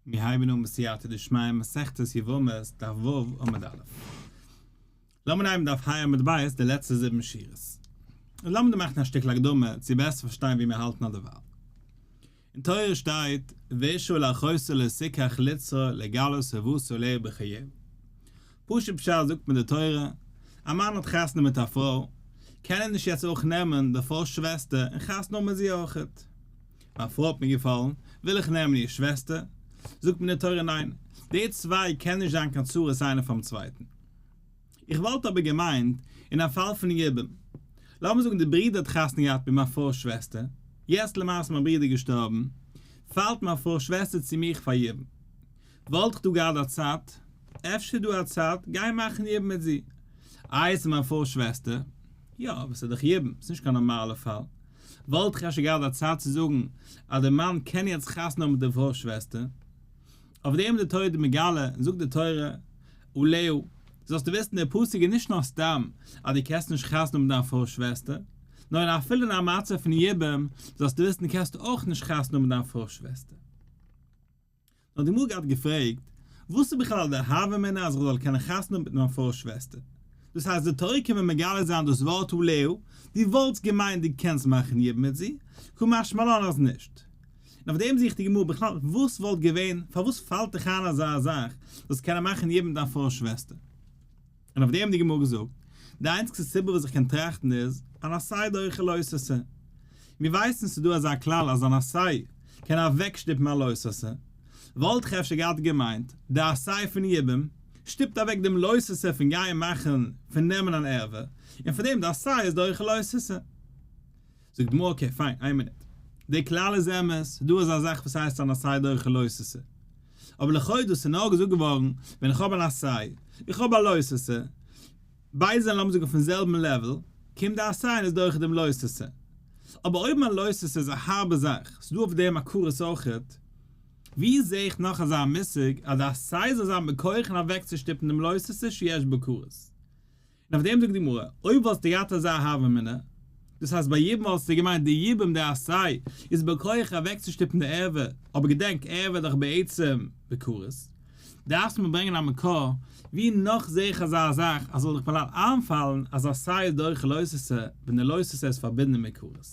מיר הייבן אן בסייעתא דשמיא מסכת יבמות דף ו' עמוד א'. לאמיר הייבן דף ה' עמוד ב' די לעצטע זיבן שורות. און לאמיר דא מאכן א שטיקל הקדמה צו בעסער פארשטיין ווי מיר האלטן אדערווייל. אין תורה שטייט ואשה אל אחותה לא תקח לצרור לגלות אהבתה אליה בחייה. פשוט פשט זאגט מיר די תורה, א מאן האט חתונה מיט א פרוי, קען ער נישט יעצט אויך נעמען די פרוי'ס שוועסטער און חתונה האבן מיט זי אויכעט. מיין פרוי האט מיר געפאלן, וויל איך נעמען איר שוועסטער? זאגט מיר די תורה ניין, די צוויי קען נישט זיין קיין צרות איינער פאר'ן צווייטן. איך וואלט אבער געמיינט אין א פאל פון יבום, לאמיר זאגן די ברודער האט חתונה געהאט מיט מיין פרוי'ס שוועסטער, יעצט למעשה מיין ברודער איז געשטארבן, פאלט מיין פרוי'ס שוועסטער צו מיך פאר יבום. וואלט איך דא געהאט א צד, אפשר איז דא א צד, גיי מאכן יבום מיט זי. איי עס איז מיין פרוי'ס שוועסטער? יא, אבער עס איז דאך יבום, עס איז נישט קיין נארמאלע פאל. וואלט איך אפשר געהאט א צד צו זאגן אז דער מאן קען יעצט חתונה האבן מיט דער פרוי'ס שוועסטער. אויף דעם איז די תורה די מגלה און זאגט די תורה עליה, זאלסטו וויסן דער פסוק איז נישט נאר סתם אז דו קענסט נישט חתונה האבן מיט דיין פרוי'ס שוועסטער, נאר אין אפילו אין א מצב פון יבום זאלסטו וויסן דו קענסט אויך נישט חתונה האבן מיט דיין פרוי'ס שוועסטער. נאר די גמרא געהאט געפרעגט, וואס איז בכלל די הוה אמינא אז איך זאל קענען חתונה האבן מיט מיין פרוי'ס שוועסטער? דאס הייסט די תורה קומט מיר מגלה זיין דאס ווארט עליה, דו וואלטסט געמיינט דו קענסט מאכן יבום מיט זי, קא משמע לן אז נישט. און אויף דעם זוכט די גמרא בכלל וואס וואלט געווען, פארוואס פאלט דיך איין אזא זאך, זאלסט קענען מאכן יבום מיט דיין פרוי'ס שוועסטער? און אויף דעם האט די גמרא געזאגט, די איינציגסטע סיבה וואס איך קען טראכטן איז, אן עשה דוחה לא תעשה. מיר ווייסן ס'איז דא אזא כלל אז אן עשה קען אוועקשטופן א לא תעשה. וואלט איך אפשר געהאט געמיינט, די עשה פון יבום שטופט אוועק דעם לא תעשה פון גיין מאכן פון נעמען אן ערווה, און פאר דעם די עשה איז דוחה לא תעשה. זאגט די גמרא okay פיין, איין מינוט. די כלל איז אמת, ס'איז דא אזא זאך וואס הייסט אן עשה דוחה לא תעשה. אבער לכאו' דאס איז נאר געזאגט געווארן ווען איך האב אן עשה, איך האב א לא תעשה, ביידע זענען לאמיר זאגן אויפן זעלבן level, קומט די עשה און איז דוחה דעם לא תעשה. אבער אויב מיין לא תעשה איז א הארבע זאך, ס'איז דא אויף דעם א כרת אויכעט, ווי זעה איך נאך אזא מושג אז די עשה זאל זיין בכח און אוועקצושטופן דעם לא תעשה שיש בו כרת? און אויף דעם זאגט די גמרא, אויב וואלסטו געהאט אזא הוה אמינא, דאס הייסט ביי יבום וואלסטו געמיינט די יבום די עשה איז בכח אוועקצושטופן די ערווה, אבער געדענק ערווה איז דאך בעצם בכרת, דארפסט מיר ברענגען א מקור ווי נאך זעה איך אזא זאך אז זאל דיך בכלל איינפאלן אז עשה איז דוחה לא תעשה ווען די לא תעשה איז פארבינדן מיט כרת.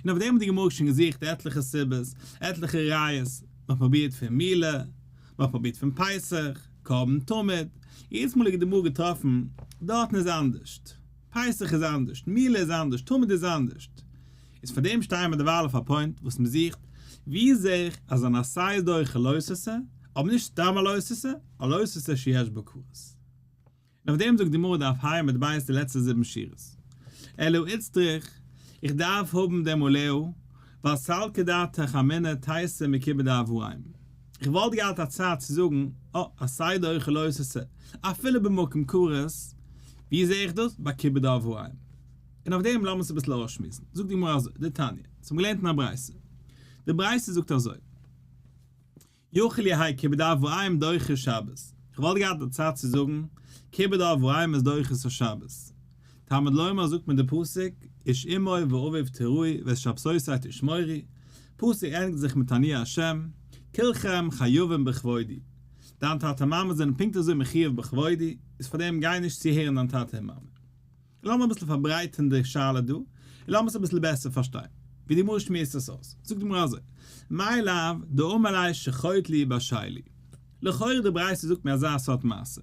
און אויף דעם האט די גמרא שוין געזוכט עטליכע סיבות, עטליכע ראיות, מען האט פרובירט פון מילה, מען האט פרובירט פון פסח, קרבן תמיד, יעדעס מאל האט די גמרא געטראפן, דארטן איז אנדערשט, פסח איז אנדערשט, מילה איז אנדערשט, תמיד איז אנדערשט. איז פאר דעם שטייען מיר דערווייל אויף א point וואס מען זוכט, ווי זעה איך אז אן עשה איז דוחה לא תעשה, אבער נישט סתם א לא תעשה, א לא תעשה שיש בו כרת. און אויף דעם זאגט די גמרא דף ה' עמוד ב' די לעצטע זיבן שורות, אלא איצטריך, איך דארף האבן דעם עליה, ווייל סלקא דעתך אמינא תיתי מכיבוד אב ואם. איך וואלט געהאט א צד צו זאגן, אה, עשה דוחה לא תעשה, אפילו במקום כרת, ווי זע איך דאס? ביי כיבוד אב ואם. און אויף דעם לאמיר עס אביסל אויסשמועסן. זאגט די גמרא אזוי, דתניא, אונז האבן געלערנט אין א ברייתא. די ברייתא זאגט אזוי. יכול יהא כיבוד אב ואם דוחה שבת. איך וואלט געהאט די צד צו זאגן, כיבוד אב ואם איז דוחה את השבת. תלמוד לומר זאגט מיר די פסוק, איש אמו ואביו תיראו ואת שבתותי תשמורו, פסוק ענדיגט זיך מיט אני השם, כולכם חייבים בכבודי. דיין טאטע מאמע זענען פונקט אזוי מחיוב בכבודי, איז פארדעם גיי נישט צוהערן דיין טאטע און מאמע. לאמיר אביסל פארברייטערן די שאלה דא, און לאמיר עס אביסל בעסער פארשטיין, ווי די גמרא שמועסט עס אויס. זאגט די גמרא אזוי, מאי לאו דאמר ליה שחוט לי ובשל לי. לכאורה די ברייתא זאגט מיר אזא סארט מעשה.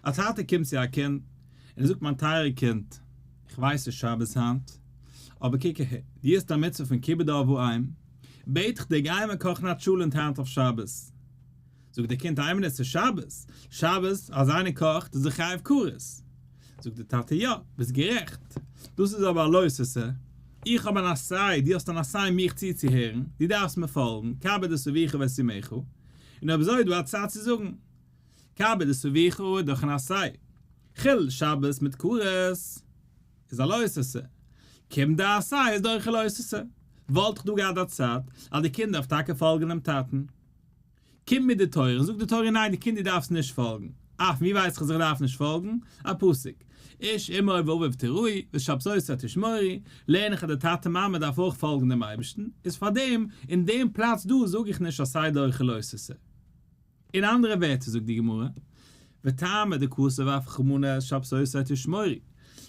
א טאטע קומט צו א קינד, און ער זאגט מיין טייערע קינד, איך ווייס ס'איז שבת היינט, אבער קוק אהער, דו האסט א מצוה פון כיבוד אב ואם, בעט איך דיר גיי מיר קאכן א טשולענט היינט אויף שבת. זאגט דער קינד איין מינוט ס'איז שבת, שבת אז איינער קאכט איז ער חייב כרת. זאגט דער טאטע יא, ביסט גערעכט, דאס איז אבער א לא תעשה, איך האב אן עשה, דו האסט אן עשה מיך צוצוהערן, דו דארפסט מיר פאלגן, כבד את אביך ואת אמך, און אויב אזוי איז דא א צד צו זאגן, כבד את אביך איז דאך אן עשה, חילול שבת מיט כרת איז א לא תעשה, קומט די עשה איז דוחה לא תעשה, וואלט איך דא געהאט א צד אז די קינד דארף טאקע פאלגן דעם טאטן. קומט מיט די תורה און זאגט די תורה ניין די קינד דו דארפסט נישט פאלגן. אה, פון ווי ווייס איך אז איך דארף נישט פאלגן? א פסוק, איש אמו ואביו תיראו, ואת שבתותי תשמורו, לערן איך אז די טאטע מאמע דארף אויך פאלגן דעם אייבערשטן, איז פארדעם אין דעם פלאץ דא זאג איך נישט עשה דוחה לא תעשה. אין אנדערע ווערטער זאגט די גמרא, וטעמא דכתב אף רחמנא את שבתותי תשמורו,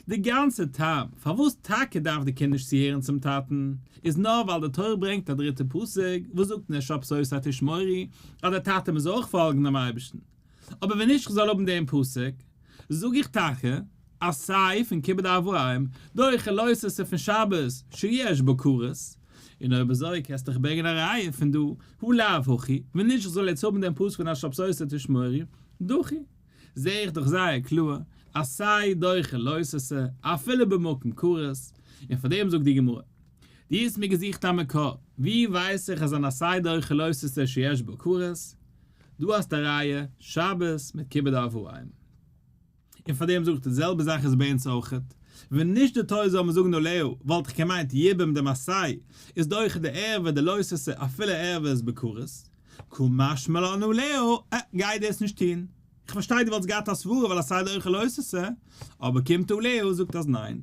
די גאנצע טעם פארוואס טאקע דארף די קינד נישט צוהערן צום טאטן, איז נאר ווייל די תורה ברענגט א דריטע פסוק וואס זאגט את שבתותי תשמורו אז דער טאטע מוז אויך פאלגן דעם אייבערשטן, אבער ווען נישט כ'זאל האבן דעם פסוק, זאג איך טאקע עשה פון כיבוד אב ואם, דוחה לא תעשה פון שבת שיש בו כרת, און אויב אזוי קענסטו דאך ברענגען א ראיה פון דא, הא לאו הכי, ווען נישט איך זאל יעצט האבן דעם פסוק פון את שבתותי תשמורו, דחי, זע איך דאך זייער קלאר, עשה דוחה לא תעשה, אפילו במקום כרת, און פאר דעם זאגט די גמרא, דו האסט מיר געזוכט א מקור, ווי ווייס איך אז אן עשה דוחה לא תעשה שיש בו כרת? דא האסטו א ראיה, שבת מיט כיבוד אב ואם. און פאר דעם זאג איך די זעלבע זאך איז ביי אונז אויכעט, ווען נישט די תורה זאל מיר זאגן עליה, וואלט איך געמיינט יבום דעם עשה איז דוחה די ערווה די לא תעשה אפילו ערווה איז בכרת, קא משמע לן עליה, אה, גיי דאס נישט טון, איך פארשטיי דו וואלטסט געהאט א סברה ווייל עשה דוחה לא תעשה, אבער קומט עליה זאגט אז ניין.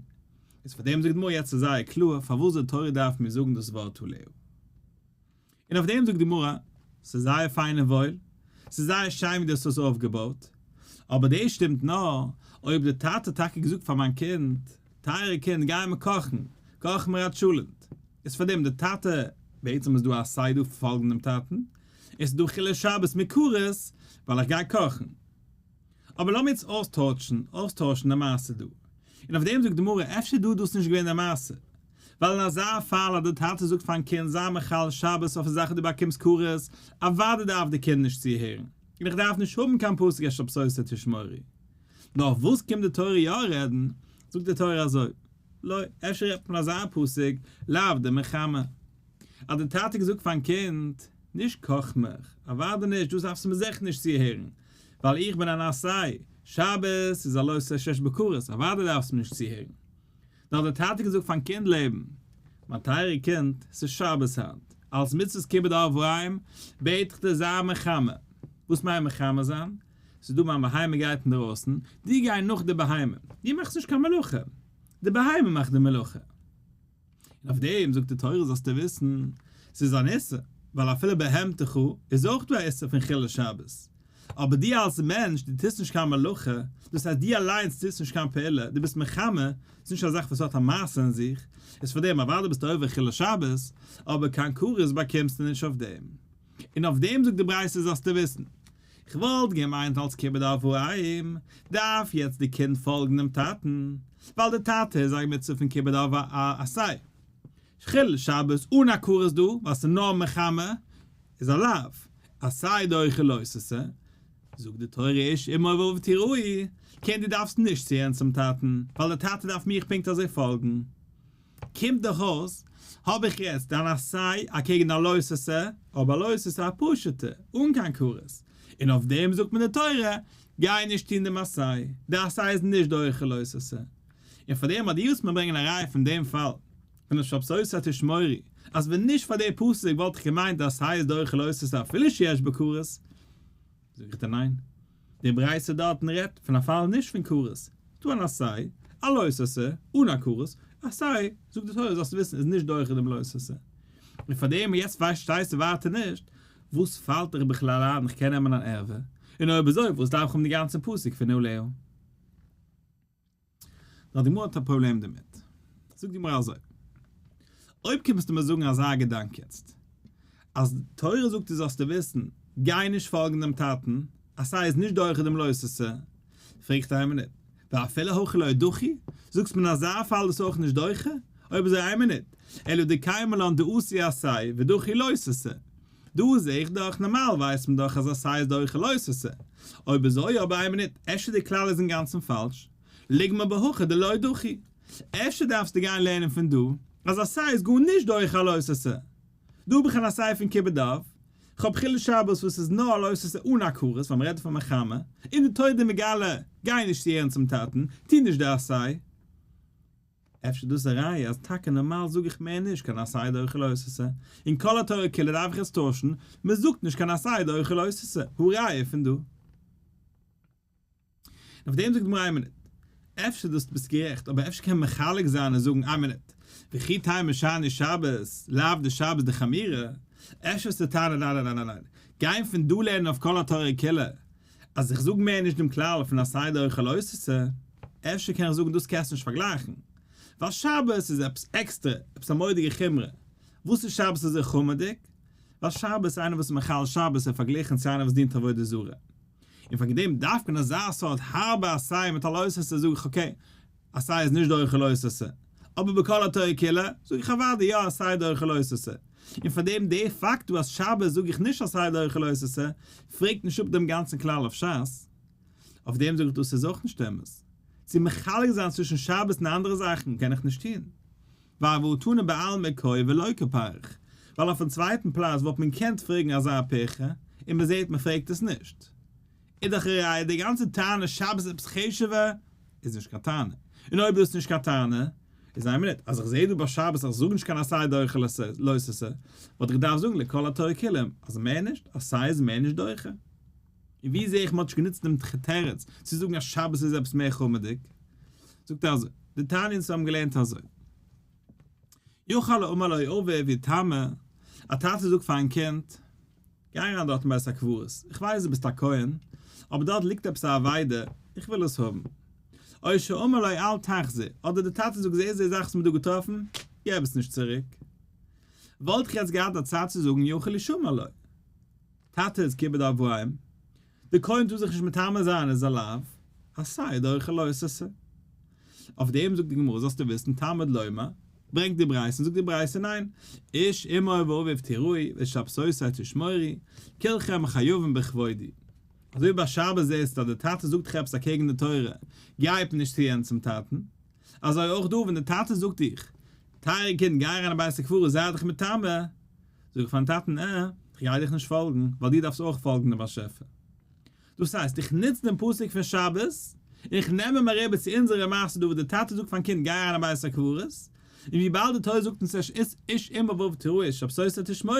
איז פאר דעם זאגט די גמרא יעצט איז זייער קלאר פארוואס די תורה דארף מיר זאגן דאס ווארט עליה. און אויף דעם זאגט די גמרא, ס'איז זייער פיין און וואויל, ס'איז זייער שיין ווי דו האסט עס אויפגעבויט, אבער דאס שטימט נאר אויב די טאטע האט טאקע געזאגט פאר מיין קינד, טייערע קינד גיי מיר קאכן, קאך מיר א טשולענט, איז פאר דעם די טאטע, בעצם איז דא א עשה דא פאלגן דעם טאטן, און ס'איז דא חילול שבת מיט כרת ווייל איך גיי קאכן. אבער לאמיר יעצט אויסטוישן אויסטוישן די מעשה דא. און אויף דעם זאגט די גמרא, אפשר דא איז דאס נישט געווען די מעשה. ווייל אין אזא פאל אז די טאטע זאגט פארן קינד זיי מחלל שבת אויף די זאך וואס דו באקומסט כרת, אוודאי דארף די קינד נישט צוהערן, און איך דארף נישט האבן קיין פסוק את שבתותי תשמורו. נאר אויף וואס קומט די תורה יא רעדן? זאגט די תורה אזוי, לא, אפשר רעדט מען אזא פסוק, לאו דמחמי. אז די טאטע האט געזאגט פארן קינד, נישט קאך מיך, אוודאי נישט, דאס דארפסטו מיר זיכער נישט צוהערן, ווייל איך בין אן עשה, שבת איז א לא תעשה שיש בו כרת, אוודאי דארפסטו מיר נישט צוהערן. נאר האט דער טאטע געזאגט פארן קינד לעבן, מיין טייערע קינד, ס'איז שבת היינט, אלס מצוות כיבוד אב ואם, בעט איך דיר זיי מחמם. וואס מיינט מחמם זיין? ס'איז דא מיין בהמה גייט אינדערויסן, דו גיי נאך די בהמה, דו מאכסט נישט קיין מלאכה, די בהמה מאכט די מלאכה. און אויף דעם זאגט די תורה זאלסטו וויסן, ס'איז אן איסור, ווייל אפילו בהמתך איז אויך דא א איסור פון חילול שבת, אבער דו אלס מענטש דו טוסט נישט קיין מלאכה, דאס הייסט דו אליינס טוסט נישט קיין פעולה, דו ביסט מחמם, ס'איז נישט א זאך וואס האט א מעשה אין זיך, איז פאר דעם אוודאי ביסטו עובר חילול שבת, אבער קיין כרת באקומסטו נישט אויף דעם. און אויף דעם זאגט די ברייתא זאלסטו וויסן, כ'וואלט געמיינט אלס כיבוד אב ואם, דארף יעצט די קינד פאלגן דעם טאטן, ווייל די טאטע איז א מצוה פון כיבוד אב א עשה. חילול שבת אן א כרת דא, ווייל ס'איז נאר מחמם, איז א לאו, עשה דוחה לא תעשה. זאגט די תורה איש אמו ואביו תיראו, קינד דו דארפסט נישט צוהערן צום טאטן, ווייל די טאטע דארף מיך פונקט אזוי פאלגן. קומט דאך אויס, האב איך יעצט אן עשה אקעגן א לא תעשה, אבער א לא תעשה א פשוטע, אן קיין כרת, און אויף דעם זאגט מיר די תורה, גיי נישט טון דעם עשה, די עשה איז נישט דוחה לא תעשה. און פאר דעם אז דו ווילסט מיר ברענגען א ראיה פון דעם פאל, פון את שבתותי תשמורו, אז ווען נישט פאר די פסוק וואלט איך געמיינט די עשה איז דוחה לא תעשה אפילו שיש בו כרת, זאג איך דיר ניין. די ברייתא דארטן רעדט פון א פאל נישט פון כרת, דא אן עשה, א לא תעשה, אן א כרת, עשה, זאגט די תורה זאלסט וויסן איז נישט דוחה דעם לא תעשה. און פאר דעם יעצט פארשטייסטו ווייטער נישט וואס פאלט דיך בכלל איין איך קען נעמען אן ערווה, און אויב אזוי וואס דארף איך האבן די גאנצע פסוק פון עליה? נאר די גמרא האט א פראבלעם דערמיט. זאגט די גמרא אזוי, אויב קומסטו מיר זאגן אזא געדאנק יעצט, אז די תורה זאגט דיר זאלסטו וויסן, גיי נישט פאלגן דעם טאטן, עשה איז נישט דוחה דעם לא תעשה, פרעגט איין מינוט, ואפילו הכי לא דחי? זאגסט מיר אין אזא פאל איז עס אויך נישט דוחה? אויב אזוי איין מינוט, אלא דקיימא לן דאתי עשה ודחי לא תעשה. דא זעה איך דאך, נארמאל ווייסט מען דאך אז עשה איז דוחה לא תעשה. אויב אזוי אבער איין מינוט, אפשר די כלל איז אינגאנצן פאלש? ליגמר בהכי דלא דחי. אפשר דארפסטו גיין לערנען פון דא אז עשה איז גארנישט דוחה א לא תעשה. דא האב איך אן עשה פון כיבוד אב, כ'האב חילול שבת וואס איז נאר א לא תעשה אן א כרת ווייל מ'רעדט פון מחמם, און די תורה מגלה, גיי נישט צוהערן צום טאטן, טו נישט די עשה. אפשר דאס איז א ראיה אז טאקע נארמאל זאג איך מער נישט קיין עשה דוחה לא תעשה, און כל התורה כולה דארף איך עס טוישן, מען זאגט נישט קיין עשה דוחה לא תעשה, הא ראיה פון דא. אויף דעם זאגט די גמרא איין מינוט, אפשר דאס ביסט גערעכט, אבער אפשר קען מען מחלק זיין און זאגן איין מינוט, וכי תימא שאני שבת, לאו דשבת דחמירא, אפשר איז די טענה ניין ניין ניין ניין, גיין פון דא לערנען אויף כל התורה כולה, אז איך זאג מער נישט דעם כלל פון עשה דוחה לא תעשה, אפשר קען איך זאגן דאס קענסטו נישט פארגלייכן, ווייל שבת איז עפעס עקסטרע, עפעס א מורא'דיגע חומרא, וואס איז שבת אזוי חמור'דיג? ווייל שבת איינער וואס איז מחלל שבת איז פארגליכן צו איינער וואס דינט עבודה זרה, און פאר דעם דווקא אין אזא סארט הארבע עשה מיט א לא תעשה זאג איך okay, עשה איז נישט דוחה לא תעשה, אבער בכל התורה כולה זאג איך אוודאי יא עשה דוחה לא תעשה, און פאר דעם די פאקט דא אז שבת זאג איך נישט עשה דוחה לא תעשה פרעגט נישט אפ דעם גאנצן כלל אויף שס, אויף דעם זאג איך דאס איז אויך נישט אמת, צו מחלק זיין צווישן שבת און אנדערע זאכן קען איך נישט טון. ווייל והא תנא בעלמא קאי ולא קפריך, ווייל אויפן צווייטן פלאץ וואלט מען געקענט פרעגן אזא פירכא, און מען זעט מען פרעגט עס נישט. איז דאך א ראיה די גאנצע טענה שבת איז עפעס חשוב'ער איז נישט קיין טענה. און אויב דאס איז נישט קיין טענה, איז איין מינוט, אז איך זע דא ביי שבת אז איך זאג נישט קיין עשה דוחה לא תעשה, וואלט איך געדארפט זאגן לכל התורה כולם אז מער נישט, עשה איז מער נישט דוחה. און ווי זע איך מען האט נישט גענוצט דעם תירוץ צו זאגן אז שבת איז עפעס מער חמור'דיג? זאגט ער אזוי, די תניא אונז האבן געלערנט אזוי, יכול האמר לו אביו יטמא, א טאטע זאגט פארן קינד, גיי אריין דארט אין בית הקברות, איך ווייס דו ביסט א כהן, אבער דארט ליגט עפעס א אבידה, איך וויל עס האבן. או שאמר לו אל תחזיר, אדער די טאטע זאגט זעסט די זאך וואס מען האט דא געטראפן, געב עס נישט צוריק. וואלט איך יעצט געהאט א צד צו זאגן יכול לשמור לו. טאטע איז כיבוד אב ואם, די כהן טאר זיך נישט מטמא זיין איז א לאו, עשה דוחה לא תעשה. אויף דעם זאגט די גמרא זאלסטו וויסן תלמוד לומר, ברענגט די ברייתא און זאגט די ברייתא ניין, איש אמו ואביו תיראו ואת שבתותי תשמורו, כולכם חייבים בכבודי. אזוי ווי ביי שבת זעסטו אז די טאטע זאגט דיך עפעס אקעגן די תורה, גייט נישט צו יענץ צום טאטן, אזוי אויך דא ווען די טאטע זאגט דיך, טייערע קינד גיי אריין אין בית הקברות זיי דיך מטמא, זאג איך פארן טאטן, אה, איך גיי דיך נישט פאלגן, ווייל דו דארפסט אויך פאלגן דעם באשעפער. דאס הייסט, איך נוץ דעם פסוק פון שבת, און איך נעם אים אריבער צו אונזערע מעשה דא וואס דער טאטע זאגט פארן קינד גיי אריין אין בית הקברות, און וויבאלד די תורה זאגט אונז איש איש אמו ואביו תיראו את שבתותי תשמורו,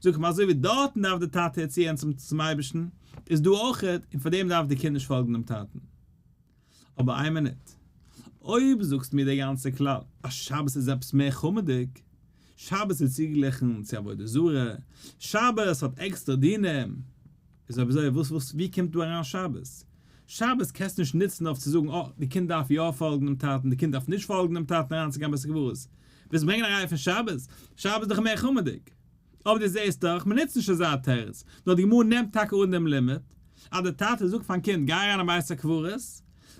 זאג איך אים אזוי ווי דארטן דארף דער טאטע ערציען צום אייבערשטן, איז דא אויכעט, און פאר דעם דארף די קינד נישט פאלגן דעם טאטן. אבער איין מינוט, אויב זאגסט מיר די גאנצע כלל אז שבת איז עפעס מער חמור'דיג, שבת איז צוגעגליכן צו עבודה זרה, שבת האט עקסטערע דינים, איז אויב אזוי וואס וואס ווי קומט דא אריין שבת? שבת קענסטו נישט נוצן אויף צו זאגן אה, די קינד דארף יא פאלגן דעם טאטן, די קינד דארף נישט פאלגן דעם טאטן אריינצוגיין בית הקברות. ווילסט ברענגען א ראיה פון שבת? שבת איז דאך מער חמור'דיג. אבער דו זעסט דאך, מען נוצט נישט אזא תירוץ, נאר די גמרא נעמט טאקע אן דעם לימוד, אז דער טאטע זאגט פארן קינד גיי אריין אין בית הקברות,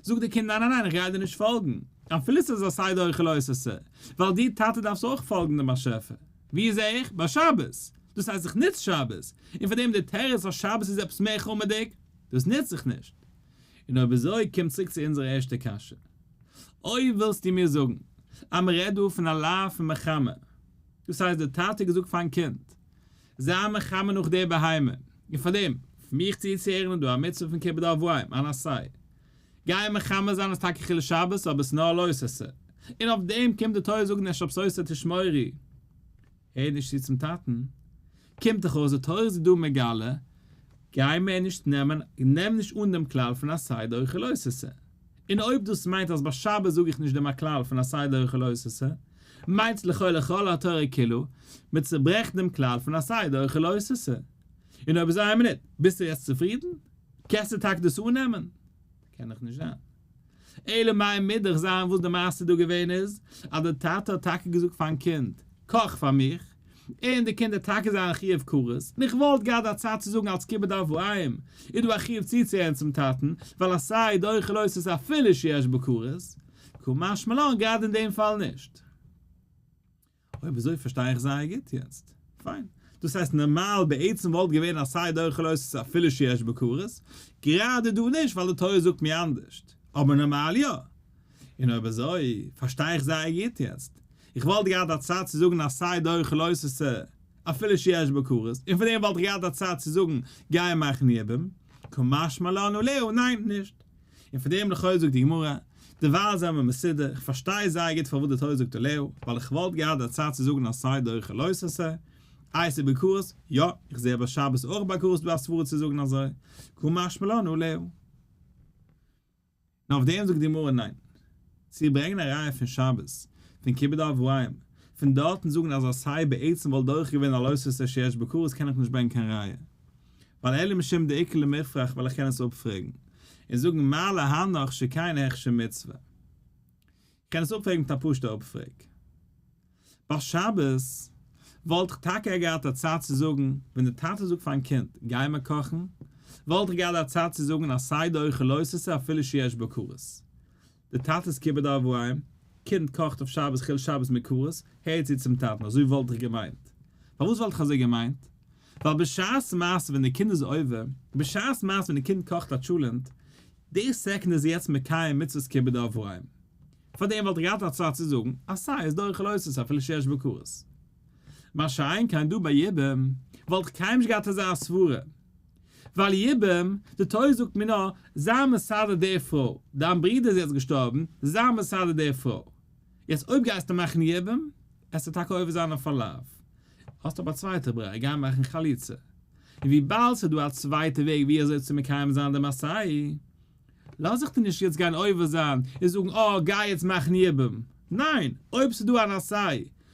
זאגט דער קינד ניין ניין ניין איך גיי דיר נישט פאלגן, אפילו ס'איז עשה דוחה לא תעשה, ווייל דו טאטע דארפסט אויך פאלגן דעם באשעפער, ווי זע איך? ביי שבת, דאס הייסט איך נוץ שבת, און פאר דעם דער תירוץ אז שבת איז עפעס מער חמור'דיג, דאס נוץ איך נישט. און אויב אזוי קום צוריק צו אונזער ערשטע קשיא. אויב ווילסטו מיר זאגן אז מען רעדט דא פון א לאו פון מחמה, דאס הייסט דער טאטע האט געזאגט פארן קינד, זיי מחמה נאך די בהמה, און פאר דעם, אויף מיך צוצוהערן איז דא א מצוה פון כיבוד אב ואם, אן עשה. גיי מחמה זיין איז טאקע חילול שבת אבער עס איז נאר לא תעשה. און אויף דעם קומט די תורה זאגן את שבתותי תשמורו, הער נישט צו צום טאטן, קומט דאך אויס די תורה איז דא מגלה, גיי מער נישט נעמען, נעם נישט אן דעם כלל פון עשה דוחה לא תעשה. און אויב דאס מיינט אז ביי שבת זאג איך נישט דעם הכלל פון עשה דוחה לא תעשה, מיינט עס לכאו' לכל התורה כולה, מען צוברעכט דעם כלל פון עשה דוחה לא תעשה. און אויב אזוי איין מינוט, ביסטו יעצט צופרידן? קענסטו טאקע דאס אננעמען? קען דאך נישט זיין. אלא מאי מוז דאך זיין וואס די מעשה דא געווען איז, אז די טאטע האט טאקע געזאגט פארן קינד, קאך פאר מיך, און די קינד האט טאקע זיין חיוב כרת, און איך וואלט געהאט א צד צו זאגן אלס כיבוד אב ואם איז דא א חיוב צוצוהערן צום טאטן, ווייל עשה דוחה לא תעשה אפילו שיש בו כרת, קא משמע לן גראדע אין דעם פאל נישט. אויב אזוי פארשטיי איך זייער גוט יעצט. פיין. דאס הייסט נארמאל בעצם וואלט געווען עשה דוחה לא תעשה אפילו שיש בו כרת, גראדע דא נישט ווייל די תורה זאגט מיר אנדערשט, אבער נארמאל יא. און אויב אזוי פארשטיי איך זייער גוט יעצט. איך וואלט געהאט א צד צו זאגן עשה דוחה לא תעשה אפילו שיש בו כרת, און פון דעם וואלט איך געהאט א צד צו זאגן גיי מאכן יבום, קא משמע לן עליה, ניין נישט. און פון דעם לכאו' זאגט די גמרא, דערווייל זענען מיר מסודר, איך פארשטיי זייער גוט פארוואס די תורה זאגט עליה, ווייל איך וואלט געהאט די צד צו זאגן עשה דוחה לא תעשה, איי ס'איז בכרת, יא, איך זע ביי שבת אויך בכרת דא א סברא צו זאגן אזוי, קא משמע לן עליה. און אויף דעם זאגט די גמרא ניין. צו ברענגען א ראיה פון שבת, פון כיבוד אב ואם, פון דארטן זאגן אז עשה בעצם וואלט דוחה געווען א לא תעשה שיש בו כרת קען איך נישט ברענגען קיין ראיה. ווייל אלא משום דאיכא למיפרך ווייל איך קען עס אפפרעגן. און זאגן מה להנך שכן הכשר מצוה. איך קען עס אפפרעגן מיט א פשוט'ע אפפרעג. ביי שבת וואלט איך טאקע געהאט א צד צו זאגן, ווען די טאטע זאגט פארן קינד גיי מיר קאכן, וואלט איך געהאט א צד צו זאגן עשה דוחה לא תעשה אפילו שיש בו כרת. די טאטע'ס כיבוד אב ואם, קינד קאכט אויף שבת חילול שבת מיט כרת, הערט צו צום טאטן, אזוי וואלט איך געמיינט. פארוואס וואלט איך אזוי געמיינט? ווייל בשעת מעשה ווען די קינד איז עובר, בשעת מעשה ווען די קינד קאכט א טשולענט, די סעקונדע איז ער יעצט מקיים מצוות כיבוד אב ואם. פאר דעם וואלט איך געהאט א צד צו זאגן אז עשה איז דוחה לא תעשה אפילו שיש בו כרת. מה שאין כן דא ביי יבום וואלט איך קיינמאל נישט געהאט אזא סברה. ווייל יבום, די תורה זאגט מיר נאר, זיי מסדר די פרוי, דיין ברודער איז יעצט געשטארבן, זיי מסדר די פרוי. יעצט אויב גייסטו מאכן יבום, עסטו טאקע עובר זיין אויף א לאו. האסט אבער א צווייטע ברירה, גיי מאכן חליצה. און וויבאלד ס'איז דא א צווייטע וועג ווי אזוי צו מקיים זיין דעם עשה, לאז איך דיר נישט יעצט גיין עובר זיין און זאגן אה גיי יעצט מאכן יבום, ניין, אויב ס'איז דא אן עשה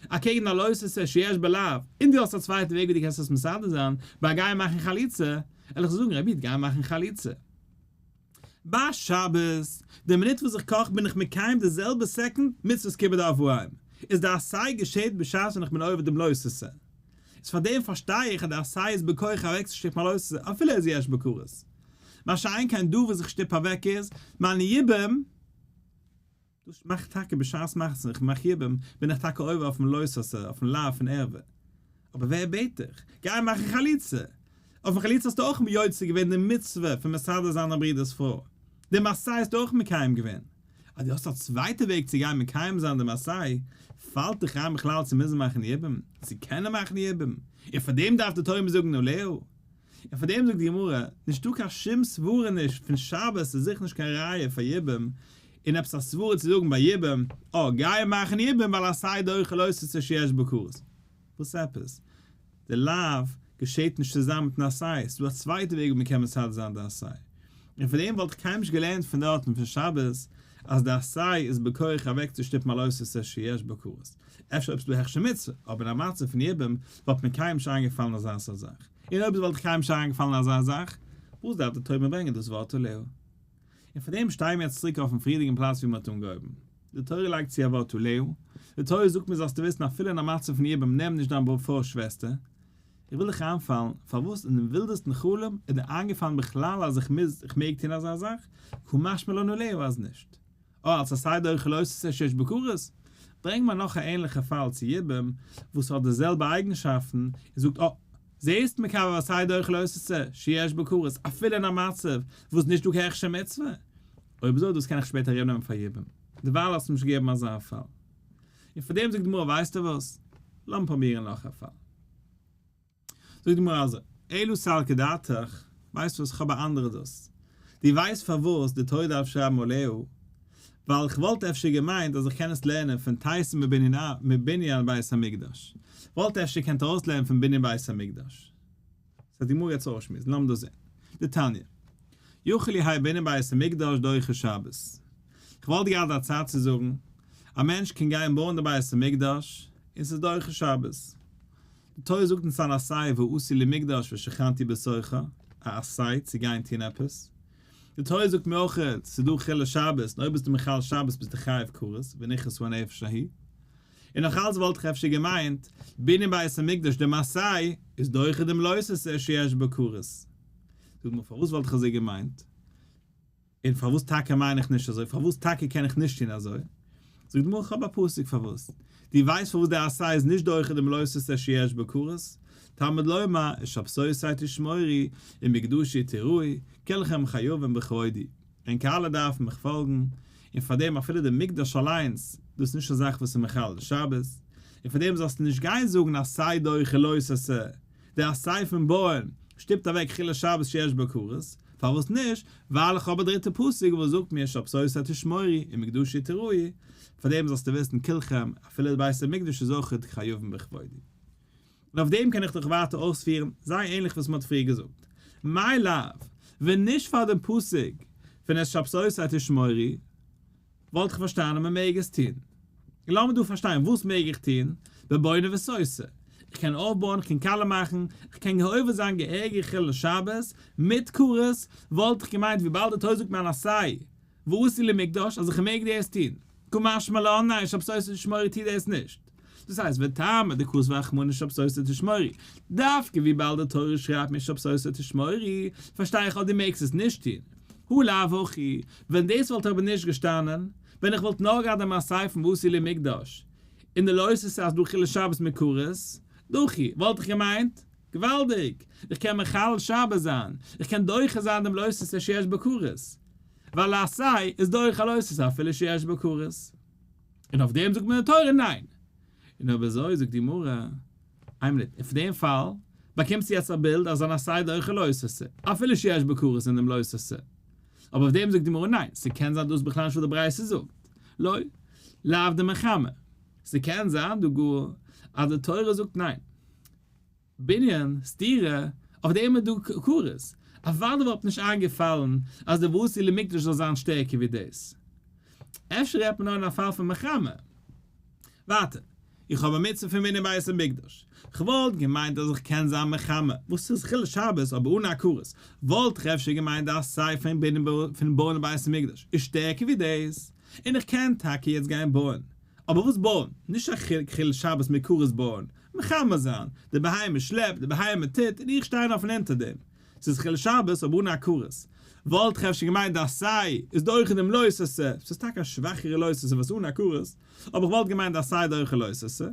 אקעגן א לא תעשה שיש בו לאו און דו האסט א צווייטע וועג ווי דו קענסט עס מסדר זיין ביי גיין מאכן חליצה, וועל איך זאגן רבי איד גיי מאכן חליצה. ביי שבת, די מינוט וואס איך קאך בין איך מקיים די זעלבע סעקונד מצוות כיבוד אב ואם, איז די עשה געשעט בשעת ווען איך בין עובר דעם לא תעשה. איז פאר דעם פארשטיי איך אז די עשה איז בכח אוועקצושטופן א לא תעשה אפילו איז יש בו כרת. מה שאין כן דא וואס איך שטופ אוועק איז מיין יבום, דאס מאכט טאקע בשעת מעשה איך מאך יבום בין איך טאקע עובר אויפן לא תעשה אויפן לאו פון ערווה, אבער ווער בעט דיך? גיי מאכן חליצה! אויפן חליצה האסטו אויך יוצא געווען די מצוה פון מסדר זיין דיין ברודער'ס פרוי, דעם עשה האסטו אויך מקיים געווען, אז דו האסט א צווייטע וועג צו גיין מקיים זיין דעם עשה, פאלט דיך איין בכלל צו מוזן מאכן יבום, צו קענען מאכן יבום, און פאר דעם דארף די תורה מיר זאגן עליה? און פאר דעם זאגט די גמרא, נישטא קיין שום סברה נישט פון שבת איז זיכער נישט קיין ראיה פאר יבום, און עפעס א סברה צו זאגן ביי יבום, אה, גיי מאכן יבום ווייל עשה דוחה לא תעשה שיש בו כרת. וואס עפעס? די לאו געשעט נישט צוזאמען מיטן עשה, ס'איז דא א צווייטע וועג ווי מ'קען מסדר זיין די עשה. און פאר דעם וואלט איך קיינמאל נישט געלערנט פון דארטן פון שבת אז די עשה איז בכח אוועקצושטופן א לא תעשה שיש בו כרת. אפשר אויב ס'איז דא הכשר מצוה, אבער אין א מצב פון יבום וואלט מיר קיינמאל נישט איינגעפאלן אזא סארט זאך. און אויב עס וואלט דיך קיינמאל נישט אריינגעפאלן אזא זאך, וואס דארף די תורה מיר ברענגען דאס ווארט עליה? און פאר דעם שטייען מיר יעצט צוריק אויפן פריערדיגן פלאץ ווי מען האט אנגעהויבן. די תורה לייגט צו א ווארט עליה, די תורה זאגט מיר זאלסטו וויסן אפילו אין א מצב פון יבום נעם נישט דיין פרוי'ס שוועסטער. איך וויל דיך איינפאלן, פארוואס אין דעם ווילדעסטן חלום איז דיר איינגעפאלן בכלל אז איך מוז, איך מעג טון אזא זאך? קא משמע לן עליה אז נישט. אה, אלס עשה דוחה לא תעשה שיש בו כרת? ברענג מיר נאך א ענליכע פאל צו יבום וואס האט די זעלבע אייגנשאפטן און זאגט אה, זעהסט מקבל עשה דוחה לא תעשה שיש בו כרת אפילו אין א מצב וואס נישט דא קיין הכשר מצוה? אויב אזוי דאס קען איך שפעטער ארומנעמען פאר יבום. דערווייל האסטו נישט געגעבן אזא פאל. און פאר דעם זאגט די גמרא ווייסטו וואס? לאמיר פרובירן נאך א פאל. זאגט די גמרא אזוי, אלא סלקא דעתך, ווייסט וואס, כ'האב א אנדערע דאס. דו ווייסט פארוואס די תורה דארף שרייבן עליה? ווייל כ'וואלט אפשר געמיינט אז איך קען עס לערנען פון תיתי מבנין בית המקדש. וואלט אפשר געקענט ארויסלערנען פון בנין בית המקדש. ס'וועט די גמרא יעצט אויסשמועסן, לאמיר דאס זען. דתניא, יכול יהא בנין בית המקדש דוחה שבת. כ'וואלט געהאט א צד צו זאגן, א מענטש קען גיין בויען די בית המקדש, און ס'איז דוחה שבת. די תורה זאגט אונז אן עשה ועשו לי מקדש ושכנתי בתוכה, א עשה צו גיין טון עפעס. די תורה זאגט מיר אויך ס'איז דא חילול שבת און אויב ביסטו מחלל שבת ביסטו חייב כרת ונכרתה הנפש ההיא. און נאך אלץ וואלט איך אפשר געמיינט בנין בית המקדש דעם עשה איז דוחה דעם לא תעשה שיש בו כרת. זאג מיר פארוואס וואלט איך אזוי געמיינט? און פארוואס טאקע מיין איך נישט אזוי? פארוואס טאקע קען איך נישט טון אזוי? זאגט די גמרא, איך האב א פסוק פארוואס. דו ווייסט פארוואס די עשה איז נישט דוחה דעם לא תעשה שיש בו כרת? תלמוד לומר, את שבתותי תשמורו, ומקדשי תיראו, כולכם חייבים בכבודי. ענק אלע דארפן מיך פאלגן, און פארדעם אפילו די מקדש אליינס, דאס איז נישט א זאך וואס איז מחלל שבת, און פארדעם זאלסטו נישט גיין זאגן עשה דוחה לא תעשה, די עשה פון בויען שטופט אוועק חילול שבת שיש בו כרת, פארוואס נישט? ווייל איך האב א דריטע פסוק וואס זאגט מיר שבתותי תשמורו ומקדשי תיראו, פאר דעם זאלסטו וויסן כולכם, אפילו די בית המקדש איז אויך חייבים בכבודי. און אויף דעם קען איך דאך ווייטער אויספירן, זייער ענליך וואס מען האט פריער געזאגט. מאי לאו, ווען נישט פאר דעם פסוק. פון את שבתותי תשמורי, וואלט איך פארשטאנען מען מעג עס טון. און לאמיר דא פארשטיין וואס מעג איך טון, בבונה וסותר, איך קען אויפבויען, איך קען קאלע מאכן, איך קען עובר זיין געהעריגע חילול שבת, מיט כרת, וואלט איך געמיינט וויבאלד די תורה זאגט מיר אן עשה ועשו לי מקדש אז איך מעג דאס טון, קא משמע לן ניין שבתותי תשמורי טו דאס נישט. דאס הייסט וטעמא דכתב רחמנא שבתותי תשמורי, דווקא וויבאלד די תורה שרייבט מיר שבתותי תשמורי, פארשטיי איך אז דו מעגסט עס נישט טון. הא לאו הכי, ווען דאס וואלט אבער נישט געשטאנען, ווען איך וואלט נאר געהאט דעם עשה פון ועשו לי מקדש, און די לא תעשה אז דא חילול שבת מיט כרת, דחי, וואלט איך געמיינט, געוואלדיג! איך קען מחלל שבת זיין, איך קען דוחה זיין דעם לא תעשה שיש בו כרת, ווייל עשה איז דוחה לא תעשה אפילו שיש בו כרת. און אויף דעם זאגט מיר די תורה ניין. און אויב אזוי זאגט די גמרא, איין מינוט, און פון דעם פאל באקומסטו יעצט א בילד אז אן עשה דוחה לא תעשה, אפילו שיש בו כרת אין דעם לא תעשה. אבער אויף דעם זאגט די גמרא ניין, ס'קען זיין דאס בכלל נישט וואס די ברייתא זאגט, לא, לאו דמחמר. ס'קען זיין דא גאר אז די תורה זאגט ניין. בנין, סתירה, אויף דעם איז דא כרת. אוודאי וואלט נישט איינגעפאלן אז די ועשו לי מקדש זאל זיין שטערקער ווי דאס. אפשר רעדט מען נאר אין א פאל פון מחמר. ווייטער, איך האב א מצוה פון בנין בית המקדש. כ'וואלט געמיינט אז איך קען זיין מחמר, וואס איז חילול שבת אבער אן א כרת. וואלט איך אפשר געמיינט די עשה פון בנין פון בויען בית המקדש איז שטערקער ווי דאס, און איך קען טאקע יעצט גיין בויען. אבער וואס בויען? נישט א חילול שבת מיט כרת בויען, מחמר זיין, די בהמה שלעפט, די בהמה טוט, און איך שטיי נאר פון אונטער דעם. ס'איז חילול שבת אבער אן א כרת. וואלט איך אפשר געמיינט די עשה איז דוחה דעם לא תעשה, ס'איז טאקע א שוואכערע לא תעשה וואס אן א כרת, אבער איך וואלט געמיינט די עשה דוחה לא תעשה.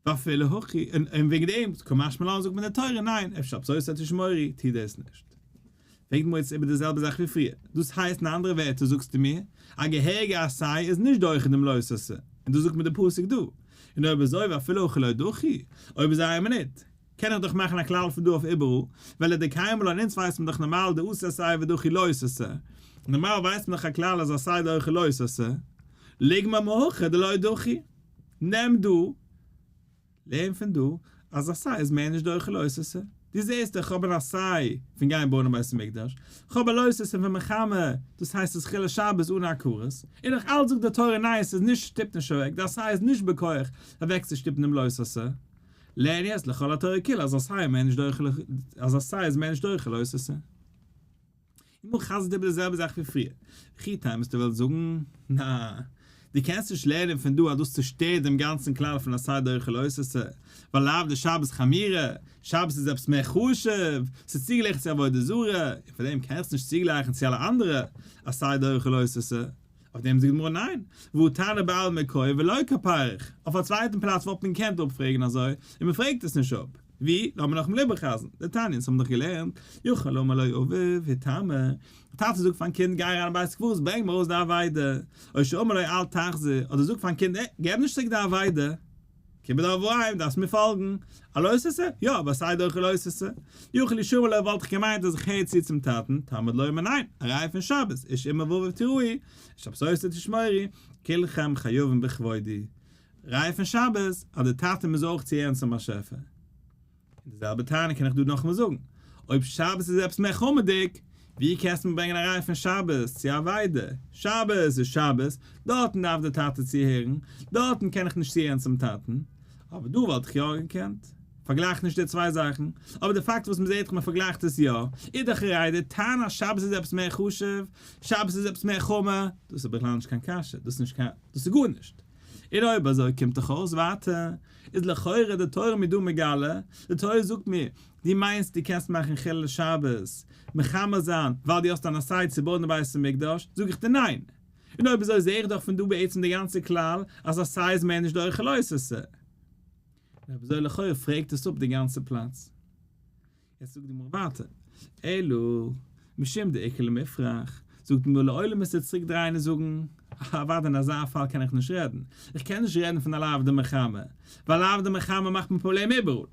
ואפילו הכי, און וועגן דעם, קא משמע לן זאגט מיר די תורה ניין, את שבתותי תשמורי, טו דאס נישט. פרעגט מיר יעצט איבער די זעלבע זאך ווי פריער, דאס הייסט אין אנדערע ווערטער זאגסטו מיר, א געהעריגע עשה איז נישט דוחה דעם לא תעשה, און דאס זאגט מיר די פסוק דא, און אויב אזוי ואפילו הכי לא דחי, אויב איז איין מינוט, קען איך דאך מאכן א כלל פון דא אויף איבעראל, ווייל לדקיימא לן אונז ווייסט מען דאך נארמאל דאתי עשה ודחי לא תעשה, נארמאל ווייסט מען דאך א כלל אז עשה דוחה לא תעשה, ליגמר מהכא דלא דחי, נעם דא. לערן פון דא אז עשה איז מער נישט דוחה לא תעשה. דו זעסט איך האב אן עשה פון גיין בויען א בית המקדש, כ'האב א לא תעשה פון מחמר, דאס הייסט ס'איז חילול שבת אן א כרת, און נאך אלץ זאגט די תורה ניין ס'איז נישט שטופט נישט אוועק, די עשה איז נישט בכח אוועקצושטופן דעם לא תעשה. לערן יעצט לכל התורה כולה אז עשה איז מער נישט דוחה אז עשה איז מער נישט דוחה לא תעשה. און מ'האט חזר'ט איבער די זעלבע זאך ווי פריער. וכי תימא וועסטו וועלן זאגן, נא, דו קענסט נישט לערנען פון דא אז דאס צושטערט דעם גאנצן כלל פון עשה דוחה לא תעשה, ווייל לאו דשבת חמירא, שבת איז עפעס מער חשוב, ס'איז צוגעגליכן צו עבודה זרה, און פאר דעם קענסטו נישט צוגלייכן צו אלע אנדערע עשה דוחה לא תעשה. אויף דעם זאגט די גמרא ניין, והא תנא בעלמא קאי ולא קפריך, אויף א צווייטן פלאץ וואלט מען געקענט אפפרעגן אזוי, און מען פרעגט עס נישט אפ. ווי? לאמיר נאכאמאל איבערחזר'ן, דתניא, אונז האבן דאך געלערנט, יכול אמר לו אביו, היטמא, א טאטע זאגט פארן קינד גיי אריין אין בית הקברות ברענג מיר ארויס די אבידה, או שאמר לו אל תחזיר, אדער זאגט פארן קינד אה, געב נישט צוריק די אבידה, כיבוד אב ואם, דארפסט מיר פאלגן, א לא תעשה? יא, אבער עשה דוחה לא תעשה. יכול ישמע לו וואלט איך געמיינט אז איך הער צו צום טאטן, תלמוד לומר ניין, א ראיה פון שבת, איש אמו ואביו תיראו, שבתותי תשמורי, כולכם חייבים בכבודי. ראיה פון שבת אז די טאטע מוז אויך צוהערן צום באשעפער. און די זעלבע טענה קען איך דא נאכאמאל זאגן, אויב שבת איז עפעס מער חמור'דיג, ווי קענסטו מיר ברענגען א ראיה פון שבת צו אבידה? שבת איז שבת, דארטן דארף דער טאטע צוהערן, דארטן קען איך נישט צוהערן צום טאטן, אבער דא וואלט איך יא געקענט. פארגלייך נישט די צוויי זאכן, אבער די פאקט וואס מ'זעט מען פארגלייכט עס יא, איז דאך א ראיה די טענה אז שבת איז עפעס מער חשוב, שבת איז עפעס מער חמור, דאס איז בכלל נישט קיין קשיא, דאס איז נישט קיין, דאס איז גארנישט. און אויב אזוי קומט דאך אויס ווייטער, איז לכאורה די תורה מיר דא מגלה, די תורה זאגט מיר, דו מיינסט דו קענסט מאכן חילול שבת, מחמר זיין, ווייל דו האסט אן עשה צו בויען די בית המקדש, זאג איך דיר ניין. און אויב אזוי זע איך דאך פון דא בעצם די גאנצע כלל אז עשה איז מער נישט דוחה לא תעשה. און אויב אזוי לכאורה פרעגט עס אפ די גאנצע פלאץ. יעצט זאגט די גמרא ווייטער, אלא משום דאיכא למיפרך, זאגט די גמרא לעולם מוזטו צוריק דרייען און זאגן, אוודאי אין אזא פאל קען איך נישט רעדן, איך קען נישט רעדן פון א לאו דמחמר, ווייל לאו דמחמר מאכט מיר פראבלעם איבעראל,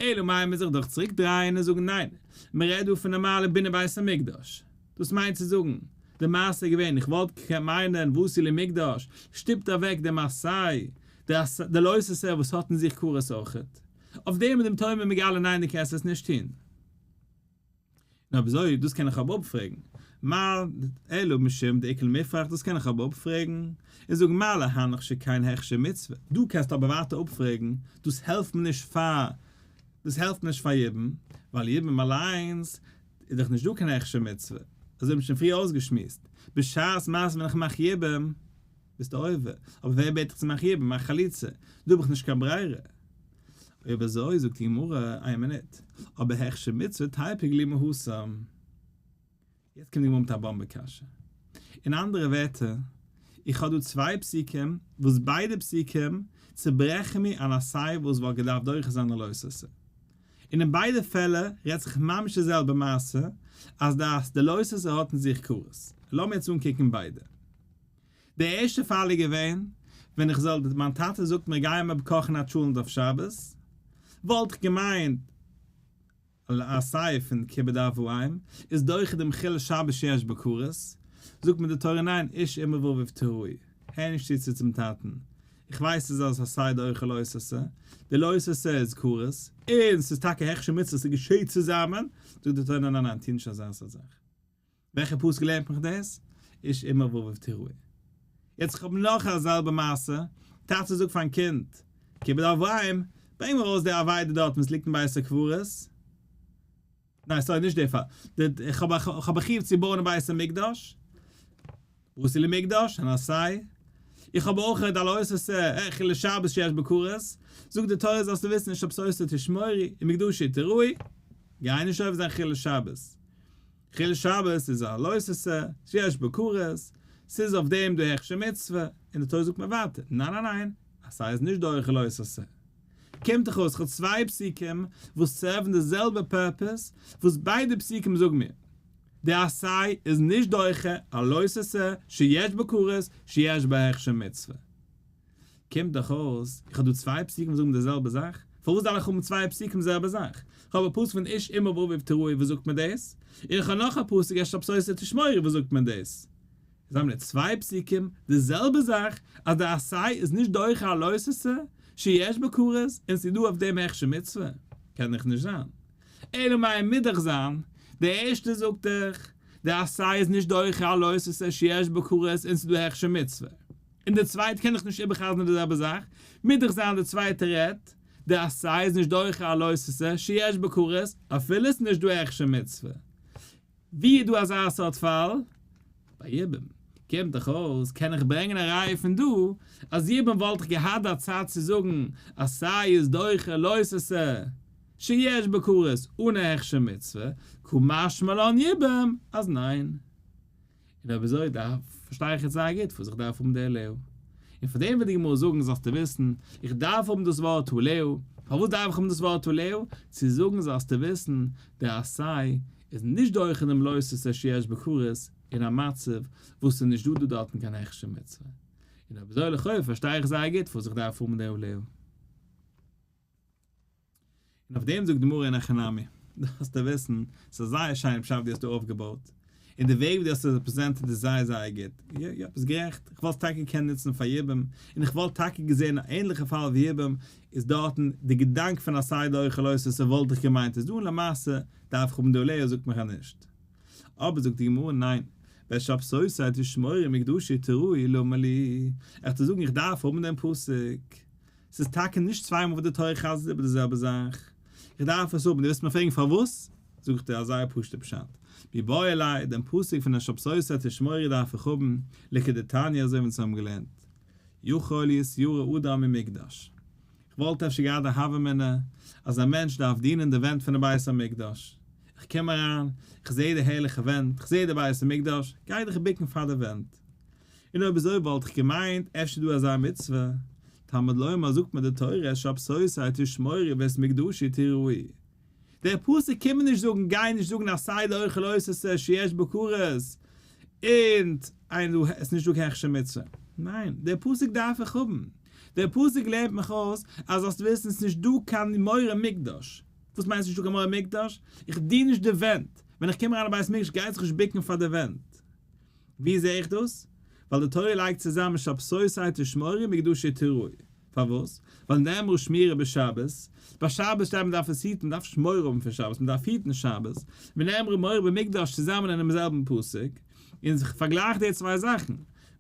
אלא מאי מוז איך דאך צוריק דרייען און זאגן ניין, מען רעדט דא פון נארמאלע בנין בית המקדש, דאס מיינט צו זאגן, די מעשה איז געווען, איך וואלט געקענט מיינען ועשו לי מקדש, שטופט אוועק דעם עשה, די לא תעשה וואס האט אין זיך כרת אויכעט. אויף דעם איז דעם תורה מגלה ניין דו קענסט עס נישט טון. און אויב אזוי דאס קען איך אבער אפפרעגן. מה אלא משום דאיכא למיפרך דאס קען איך אבער אפפרעגן און זאגן מה להנך שכן הכשר מצוה, דו קענסט אבער ווייטער אפפרעגן דאס העלפט מיר נישט פאר דאס העלפט נישט פאר יבום, ווייל יבום אליינס איז דאך נישט דא קיין הכשר מצוה, אזוי האט מען שוין פריער אויסגעשמועסט, בשעת מעשה ווען איך מאך יבום ביסטו עובר, אבער ווער בעט דיך צו מאכן יבום, מאך חליצה, דא האב איך נישט קיין ברירה. אויב אזוי זאגט די גמרא, איין מינוט, אבער הכשר מצוה תיפוק ליה מהתם. יעצט קומט די גמרא מיט א באמבע קשיא. אין אנדערע ווערטער, איך האב דא צוויי פסוקים וואס ביידע פסוקים צוברעכן מיר אן עשה וואס וואלט געדארפט דוחה זיין א לא תעשה. און אין ביידע פעלער רעדט זיך ממש די זעלבע מעשה אז די די לא תעשה האט אין זיך כרת. לאמיר יעצט אנקוקן ביידע. די ערשטע פאל איז געווען ווען איך זאל מיין טאטע זאגט מיר גיי מיר קאכן א טשולענט אויף שבת, וואלט איך געמיינט עשה פון כיבוד אב ואם איז דוחה דעם חילול שבת שיש בו כרת, זאגט מיר די תורה ניין איש אמו ואביו תיראו, הער נישט צו צו צום טאטן, איך ווייס ס'איז א עשה דוחה לא תעשה, די לא תעשה איז כרת, און ס'איז טאקע הכשר מצוה ס'געשעט צוזאמען, זאגט די תורה ניין ניין ניין טו נישט אזא סארט זאך. וועלכע פסוק לערנט מיך דאס? איש אמו ואביו תיראו. יעצט איך האב נאך א זעלבע מעשה, טאטע זאגט פארן קינד, כיבוד אב ואם, ברענג מיר ארויס די אבידה דארט וואס ליגט אין בית הקברות, ניין sorry נישט די פאל, איך האב א חיוב צו בויען א בית המקדש, ועשו לי מקדש, אן עשה, איך האב אויך א לא תעשה, חילול שבת שיש בו כרת, זאגט די תורה זאלסטו וויסן את שבתותי תשמורו, ומקדשי תיראו, גיי נישט עובר זיין חילול שבת. חילול שבת איז א לא תעשה, שיש בו כרת, ס'איז אויף דעם דא הכשר מצוה, און די תורה זאגט מיר ווייטער, ניין ניין ניין, עשה איז נישט דוחה לא תעשה. קומט דאך אויס כ'האב צוויי פסוקים וואס serve ן די זעלבע purpose, וואס ביידע פסוקים זאגן מיר, די עשה איז נישט דוחה א לא תעשה שיש בו כרת שיש בו הכשר מצוה. קומט דאך אויס, איך האב דא צוויי פסוקים וואס זאגן די זעלבע זאך, פארוואס דארף איך האבן צוויי פסוקים די זעלבע זאך? איך האב א פסוק פון איש אמו ואביו תיראו וואס זאגט מיר דאס, און איך האב נאך א פסוק את שבתותי תשמורו וואס זאגט מיר דאס. איז האבן מיר צוויי פסוקים די זעלבע זאך, אז די עשה איז נישט דוחה א לא תעשה שיש בו כרת און ס'איז דא אויף דעם הכשר מצוה, קען דאך נישט זיין. אלא מאי מוז דאך זיין, די ערשטע זאגט דאך, די עשה איז נישט דוחה א לא תעשה שיש בו כרת און ס'איז דא הכשר מצוה. און די צווייטע קען דאך נישט איבערחזר'ן די זעלבע זאך, מוז דאך זיין די צווייטע רעדט, די עשה איז נישט דוחה א לא תעשה שיש בו כרת, אפילו עס איז נישט דא הכשר מצוה. ווי איז דא אזא סארט פאל? ביי יבום. קומט דאך אויס, קען איך ברענגען א ראיה פון דא, אז יבום וואלט איך געהאט די צד צו זאגן עשה איז דוחה לא תעשה שיש בו כרת אן א הכשר מצוה, קא משמע לן יבום אז ניין. און אויב אזוי דארף, פארשטיי איך יעצט זייער גוט פארוואס איך דארף האבן די עליה. און פאר דעם וועט די גמרא זאגן זאלסטו וויסן, איך דארף האבן דאס ווארט עליה. פארוואס דארף איך האבן דאס ווארט עליה? צו זאגן זאלסטו וויסן, די עשה איז נישט דוחה דעם לא תעשה שיש בו כרת אין א מצב וואס ס'איז נישט דא דא דארטן קיין הכשר מצוה. און אויב אזוי לכאו' פארשטיי איך זייער גוט פארוואס איך דארף האבן די עליה. און אויף דעם זאגט די גמרא אין הכי נמי, דארפסטו וויסן, ס'איז א זייער שיינע פשט ווי דו האסט דא אויפגעבויט, און די וועג ווי דו האסט עס presented איז זייער זייער גוט, יא יא ביסט גערעכט, איך וואלט עס טאקע געקענט נוצן פאר יבום, און איך וואלט טאקע געזען א ענליכע פאל ווי יבום, איז דארטן די געדאנק פון עשה דוחה לא תעשה וואלט איך געמיינט איז דא און למעשה דארף איך האבן די עליה זאגט מיך אז נישט. אבער זאגט די גמרא ניין, ואת שבתותי תשמורו ומקדשי תיראו למה לי, איך טו זאגן איך דארף האבן דעם פסוק, ס'איז טאקע נישט צוויי מאל וואס די תורה חזר'ט איבער די זעלבע זאך. איך דארף עס האבן. דו וועסט מיר פרעגן פארוואס? זאג איך דיר א זייער פשוט'ע פשט. מיבעי ליה, דעם פסוק פון את שבתותי תשמורו דארף איך האבן, לכדתניא אזוי ווי אונז האבן געלערנט. יכול יתיירא אדם ממקדש. איך וואלט אפשר געהאט די הוה אמינא אז א מענטש דארף דינען די ווענט פונעם בית המקדש. איך קום אריין, איך זע די הערליכע ווענט, איך זע די בית המקדש, גיי דיך בוקן פאר די ווענט. און אויב אזוי וואלט איך געמיינט אפשר דא אזא מצוה, תלמוד לומר זאגט מיר די תורה את שבתותי תשמורו ואת מקדשי תיראו. דער פסוק קומט מיר נישט זאגן גיי נישט זאגן עשה דוחה לא תעשה שיש בו כרת און אין דא עס נישט דא קיין הכשר מצוה. ניין, דער פסוק דארף איך האבן. דער פסוק לערנט מיך אויס אז זאלסט וויסן עס איז נישט דא קיין מורא מקדש. וואס מיינט עס נישט דא קיין מורא מקדש? איך דין נישט די ווענט. ווען איך קום אריין אין בית מקדש גיי איך זיך נישט בוקן פאר די ווענט. ווי זעה איך דאס? ווייל די תורה לייגט צוזאמען שבתותי תשמורו ומקדשי תיראו. פארוואס? ווייל נאמרה שמירה בשבת, ביי שבת שטייט מען דארף עס היטן, מען דארף נישט מורא האבן פון שבת, מען דארף היטן שבת, ונאמרה מורא במקדש צוזאמען אינעם זעלבן פסוק, און זיך פארגלייכט די צוויי זאכן,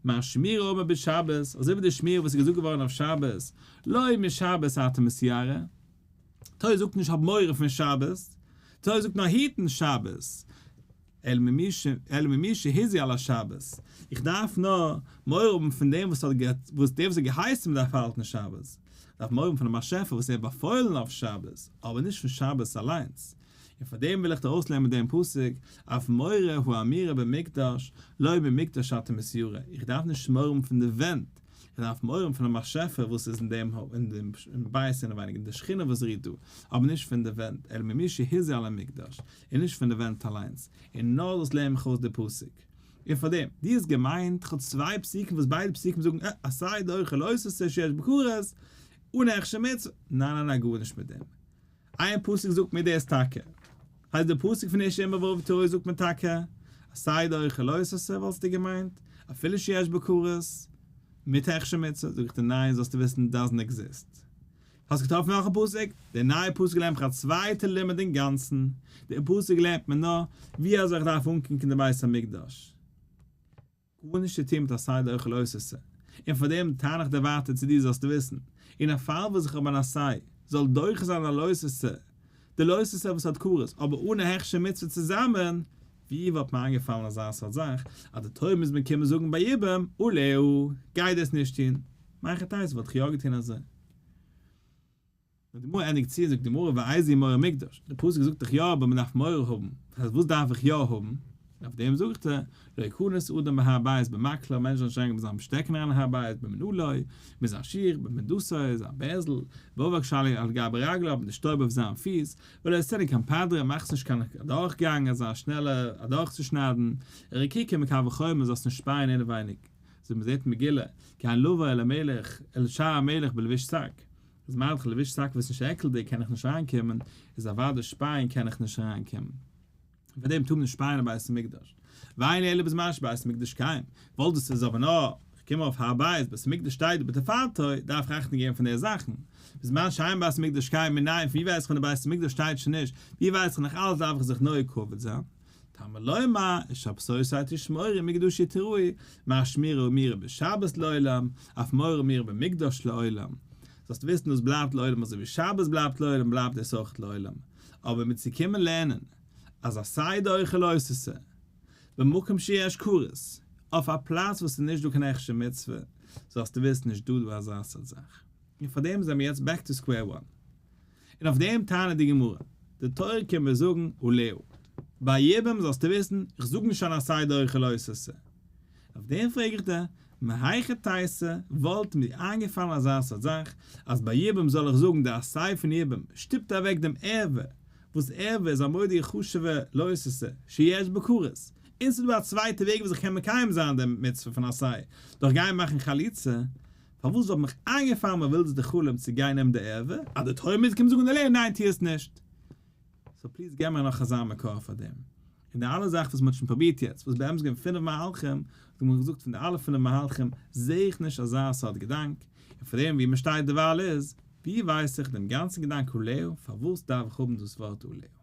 מה שמירה האמורה בשבת, אזוי ווי די שמירה וואס איז געזאגט געווארן אויף שבת, לא משבת אתה מתיירא, תורה זאגט נישט האב מורא פון שבת, תורה זאגט נאר היטן שבת, אלא ממי שהזהיר על השבת, איך דארף נאר מורא האבן פון דעם וואס האט וואס דער וואס האט געהייסן מען דארף האלטן שבת, איך דארף מורא האבן פונעם באשעפער וואס ער האט באפוילן אויף שבת, אבער נישט פון שבת אליינס. און פאר דעם וויל איך דיר אויסלערנען מיט דעם פסוק, אף מורא האמורה במקדש, לא ממקדש אתה מתיירא, איך דארף נישט מורא האבן פון די ווענט, איך דארף מורא האבן פונעם באשעפער וואס איז אין דעם אין דעם בית אינעווייניג, אין די שכינה וואס רוהט דא, אבער נישט פון די ווענט, אלא ממי שהזהיר על המקדש, און נישט פון די ווענט אליינס, און נאר דאס לערן מיך אויס די פסוק. און פאר דעם, דו האסט געמיינט איך האב צוויי פסוקים וואס ביידע פסוקים זאגן אה, עשה דוחה לא תעשה שיש בכרת, אן הכשר מצוה, ניין ניין ניין גארנישט מיט דעם. איין פסוק זאגט מיר דאס טאקע. הייסט די פסוק פון איש עמו ואהב תורה זאגט מיר טאקע, עשה דוחה לא תעשה וואלסטו געמיינט, אפילו שיש בכרת, מיט הכשר מצוה, זאג איך דיר ניין זאלסטו וויסן doesn't exist. האסט געטראפן נאך א פסוק? דער נייער פסוק לערנט מיך א צווייטע לימוד אינגאנצן, דער פסוק לערנט מיר נאר ווי אזוי איך דארף אנקוקן די בית המקדש, גארנישט צו טון מיט עשה דוחה לא תעשה, און פאר דעם טענה איך דיר ווייטער צו דיר זאלסטו וויסן, אין א פאל וואס איך האב אן עשה, זאל דוחה זיין א לא תעשה, די לא תעשה וואס האט כרת, אבער אן א הכשר מצוה צוזאמען, ווי וואלט מיר איינגעפאלן אזא סארט זאך, אז די תורה מוז מיר קומען זאגן ביי יבום, עליה, גיי דאס נישט טון, מהיכי תיתי וואלט איך יא געטון אזוי. נאר די גמרא ענדיגט צו און זאגט די גמרא ואיזהו מורא מקדש, די פסוק זאגט דאך יא אבער מען דארף מורא האבן, דאס הייסט וואס דארף איך יא האבן? און אויף דעם זאגט ער, לא יכנס אדם בהר הבית במקלו, א מענטש זאל נישט אריינגיין מיט זיין שטעקן אריין אין הר הבית, במנעלו, מיט זיין שיך, במנדתו, זיין בערזל, ואבק שעל על גבי רגליו, מיט די שטויב אויף זיין פיס, ולא יעשנו קפרדרא, מאך עס נישט קיין אדורכגאנג, אזא שנעלע אדורכצושניידן, רקיקה מקל וחומר, זאלסט נישט שפייען אינעווייניג. אזוי ווי מ'זעט אין מגילה, כי אין לבוא אל המלך, אל שער המלך בלבוש שק. איז מה דאך לבוש שק וואס איז נישט עקלדיג קען איך נישט אריינקומען, איז אוודאי שפייען קען איך נישט אריינקומען. און פאר דעם טאר מען נישט שפייען אין בית המקדש. ואין אלא בזמן שבית המקדש קיים. וואלט דאס איז אבער נאר, איך קום אויף הר הבית, בית המקדש שטייט בתפארתו, דארף איך אכטונג געבן פון די זאכן. בזמן שאין בית המקדש קיים מנין, פון ווי ווייס איך ווען די בית המקדש שטייט שוין נישט, ווי ווייס איך נאך אלץ דארף איך זיך נוהג כבוד זיין. תלמוד לומר, ושבתותי תשמורו ומקדשי תיראו, מה שמירה האמורה בשבת לעולם, אף מורא האמורה במקדש לעולם. זאלסט וויסן דאס בלייבט לעולם אזוי ווי שבת בלייבט לעולם בלייבט דאס אויך לעולם. אבער מיט צו קומען לערנען אז עשה דוחה לא תעשה במקום שיש כרת, אויף א פלאץ וואס איז נישט דא קיין הכשר מצוה, זאלסטו וויסן נישט דא דא אזא סארט זאך. און פארדעם זעמיר יעצט back to square one. און אויף דעם טענה'ט די גמרא, די תורה קומט מיר זאגן עליה. ביי יבום זאלסטו וויסן, איך זאג נישט אן עשה דוחה לא תעשה. אויף דעם פרעג איך דיר, מהיכי תיתי וואלט מיר איינגעפאלן אזא סארט זאך, אז ביי יבום זאל איך זאגן די עשה פון יבום שטופט אוועק דעם ערווה, וואס ערווה איז א מורא'דיגע חשוב'ע לא תעשה, שיש בה כרת, און ס'איז דא א צווייטע וועג וואס איך קען מקיים זיין דעם מצוה פון עשה, דורך גיין מאכן חליצה, פארוואס וואלט מיך איינגעפאלן מ'וויל די חלום צו גיין נעמען די ערווה, אז די תורה מוז קומען זאגן עליה ניין טו עס נישט. so please געב מיר נאך אזא מקור פאר דעם. און די אלע זאכן וואס מ'האט שוין פרובירט יעצט, וואס באמת געווען פינף מהלכים, האט מען געזאגט פון די אלע פינף מהלכים זעה איך נישט אזא סארט געדאנק, און פאר דעם ווי מ'שטייט דערווייל איז, ווי ווייס איך דעם גאנצן געדאנק עליה, פארוואס דארף איך האבן דאס ווארט עליה?